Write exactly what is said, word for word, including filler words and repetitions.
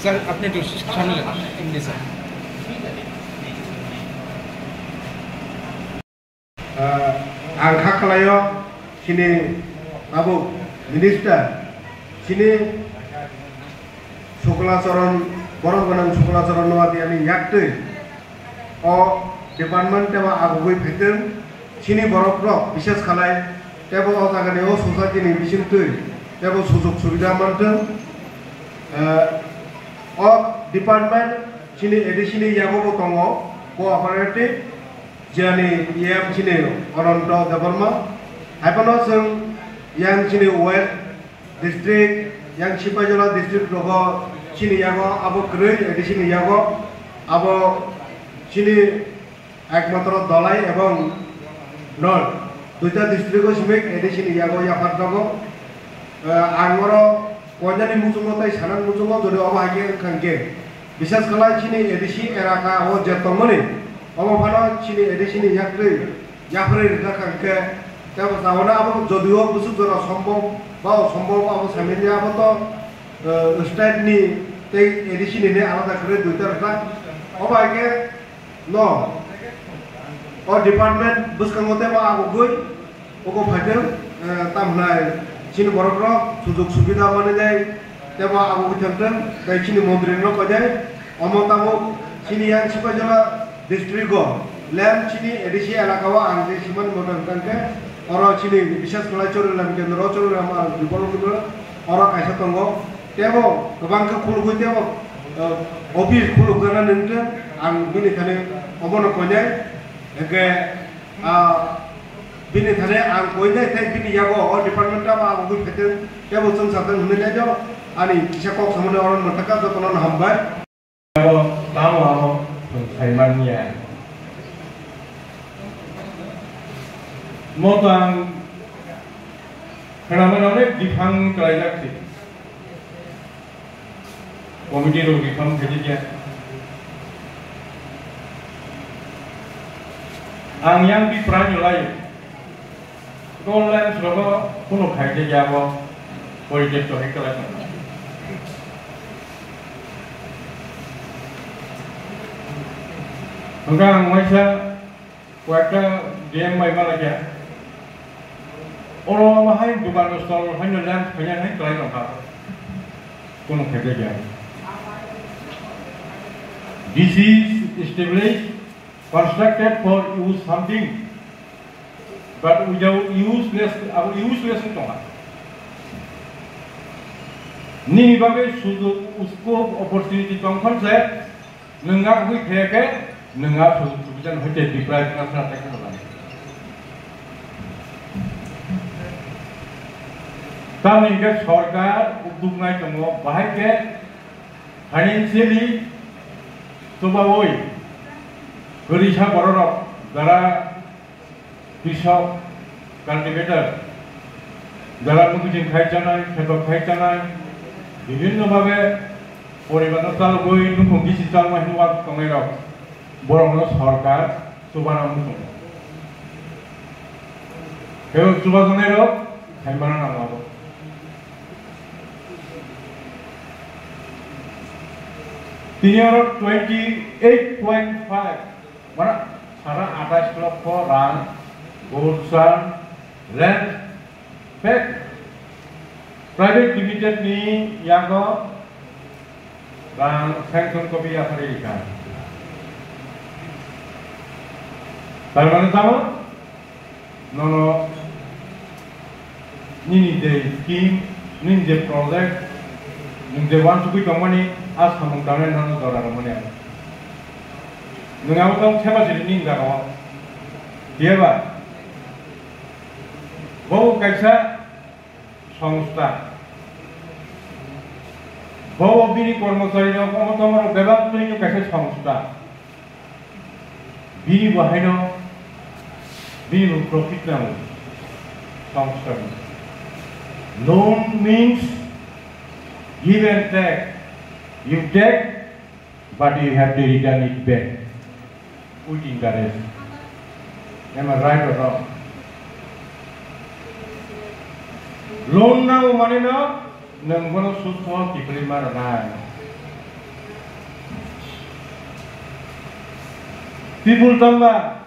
Sir, apni dusra samne le, English. Ah, ang kha khlaio, chini tabuk minister, chini Sukla Charan, borok gwnang Sukla Charan Noatia ni yaktwi o department tebo agugwi phaitwng, chini borok rok bises khalai tebo o jaga ni o society ni bisingtwi tebo sujog subida mantwng. Eh, o department chini A D C ni yago bo tongo cooperative, jani E M chini Ananto Debbarma. Haiphano chwng yang chini West District, yang Sipaijala District rogo chini yago abo kwrwi A D C ni yago, abo chini ekmatro Dhalai ebong North, duita district o simi A D C ni yago yaphar jago. Eh, ang oro koinani muchungo tei sanani muchungo jodi obo hai khe wngkha hwnkhe, bises khlai chini A D C elaka o je tongmani, omo phano chini A D C ni yaktwi yapharwi rijak kha hwnkhe, tei bo tabona abo jodio bwswk jora sombom ba osombob abo saimanya abo to, eh, state ni tei A D C ni ne alada kwrwi duita rwkha. Obo hai khe no o department bwskango tei bo agugwi obo phaitwng, eh, tamhnai chini borok rok sujog subida manwi nai tei bo agugwi thangtwng tei chini montri rok koi nai. Omo tabuk chini yang Sipaijala district o lem chini A D C elaka o ang je simani moto hwnkha hwnkhe oro chini bises khlai Chorilam kendro, Chorilam ang bipolo kendro oro kaisa tongo. Tebo kwbang khe khulugwi tebo, eh, office khulukjana nungtwng ang bini thani obono koi nai. Hwnkhe, ah, bini thani ang koi nai tei bini yago o department tamo ang ugwi phaitwng tebo chwng satwng hwnwi nai do ani kisa kok samani oro mwthaka jotono hambai. Abo tamo abo chwng sai man ya. Mo to ang khwnamani onek biphang kwlaijak se. Committee rok ni phang khaijak ya. Ang yang di pran yolai. Online rogo kuno khaijak ya bo. Project to hekla. Hwnkha ang waisa Koyekta D M bai malakya. Oro bahai dukan stall haino lamp khaina hai kwlai tongkha. Kono khaikya kya. This is established, constructed for use something, but without useless, abo useless wng tongkha. Nini bagwi sujog, scope, opportunity tongkha se, Nwng a hui khe khe, nwng a su-, subida no hoite deprive wngna sra tei kheno nai. Tamni hwnkhe sorkar udduk nai tongo, bahai khe financially chubaui kwrwisa bororok jara Krishok, cultivator, jara mukuching khai chanai, kheto khai chanai, bibhinno bhabe poribar no chalogwi nukhung bisi chalma hinwi uansuk tongnai rok, borok no sorkar chubana muchung. Khe o chubajaknai rok khaimana nango abo. Tini oro twenty eight point five Mana sara atais lokho rang Gurchan Land Bank Private Limited ni yago rang sanction copy yaphari rikha. Tar mane tamo? Nono nini je scheme, nini je project, nwng je uansugwi tongmani, a samung tangnai nono jora rwmani ang. Nwng abo tong seba siri nini jagao. Phiya ba? Bo kaisa songstha. Bo bini kormochari rok, omo tomo rok bebak twi kaisa songstha. Bini bo haino, bini bo profit nango. Songstha ni. Loan means give and take. You take, but you have to return it back with interest. Am I right or wrong? Loan nango mane no, nwng bono sud soho kiphilwi ma rwnai. People tangma,